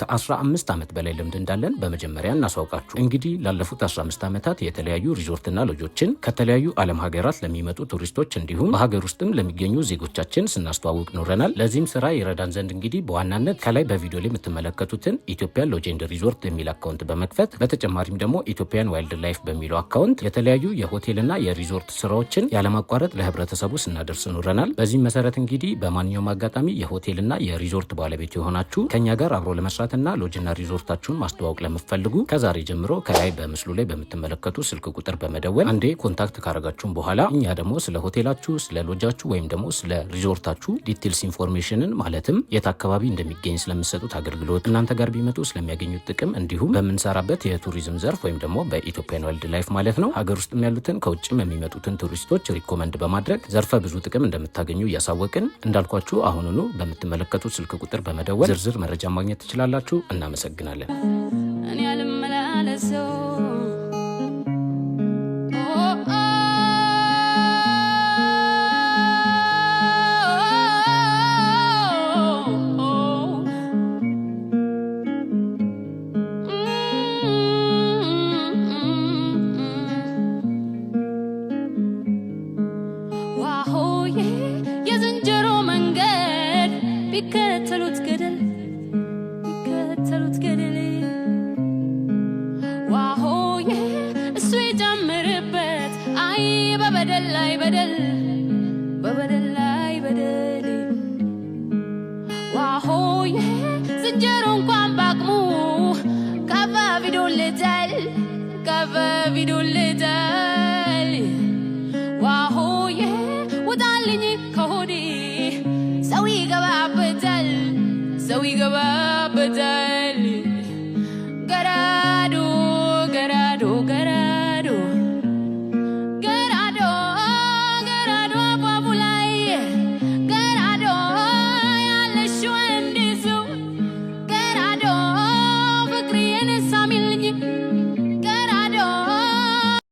ከ15 ዓመት በላይ ልምድ እንዳለን በመጀመሪያ እናሳውቃችሁ። እንግዲህ ላለፉት 15 ዓመታት የተለያዩ ሪዞርትና ሎጆችን ከተለያዩ ዓለም ሀገራት ለሚመጡ ቱሪስቶች እንዲሁም በሀገር ውስጥም ለሚገኙ ዜጎቻችን ስናስተዋውቅ ኖረናል። ለዚህም ስራ ይረዳን ዘንድ እንግዲህ በዋናነት ከላይ በቪዲዮ ላይ የምትመለከቱትን Ethiopian Lodge and Resort የሚል account በመክፈት፣ በተጨማሪም ደግሞ Ethiopian Wildlife በሚለው account የተለያዩ የሆቴልና የሪዞርት ስራዎችን ያለማቋረጥ ለህብረተሰቡ ስናደርስ ኖረናል። በዚህም መሰረት እንግዲህ በማንኛውም አጋጣሚ የሆቴልና የሪዞርት ባለቤት የሆናችሁ፣ ከኛ ጋር አብሮ ለመስራትና ሎጅና ሪዞርታችሁን ማስተዋወቅ ለምትፈልጉ ከዛሬ ጀምሮ ከላይ በምስሉ ላይ በምትመለከቱ ስልክ ቁጥር በመደወል አንዴ contact ካረጋችሁን በኋላ እኛ ደግሞ ስለ ሆቴላችሁ፣ ስለ ሎጃችሁ ወይም ደግሞ ስለ ሪዞርታችሁ details information ን፣ ማለትም የት አካባቢ እንደሚገኝ፣ ስለምትሰጡት አገልግሎት፣ እናንተ ጋር ቢመጡ ስለሚያገኙት ጥቅም፣ እንዲሁም በምንሰራበት የቱሪዝም ዘርፍ ወይም ደግሞ በ Ethiopian Wildlife ማለት ነው፣ ሀገር ውስጥም ያሉትን ከውጭም የሚመጡትን ቱሪስቶች recommend በማድረግ ዘርፈ ብዙ ጥቅም እንደምታገኙ እያሳወቅን፣ እንዳልኳችሁ አሁኑኑ በምትመለከቱት ስልክ ቁጥር በመደወል ዝርዝር መረጃ ማግኘት ትችላላችሁ። እናመሰግናለን። እኔ አልመላለሰው። ዋሆዬ የዝንጀሮ መንገድ ቢከተሉት ገደል፣ ቢከተሉት ገደል። ዋሆዬ እሱ ይጨምርበት፣ አይ በበደል ላይ በደል፣ በበደል ላይ በደል። ዋሆዬ ዝንጀሮ እንኳን ባቅሙ ከፋ ቢዶልታል፣ ከፋ ቢዶልታል።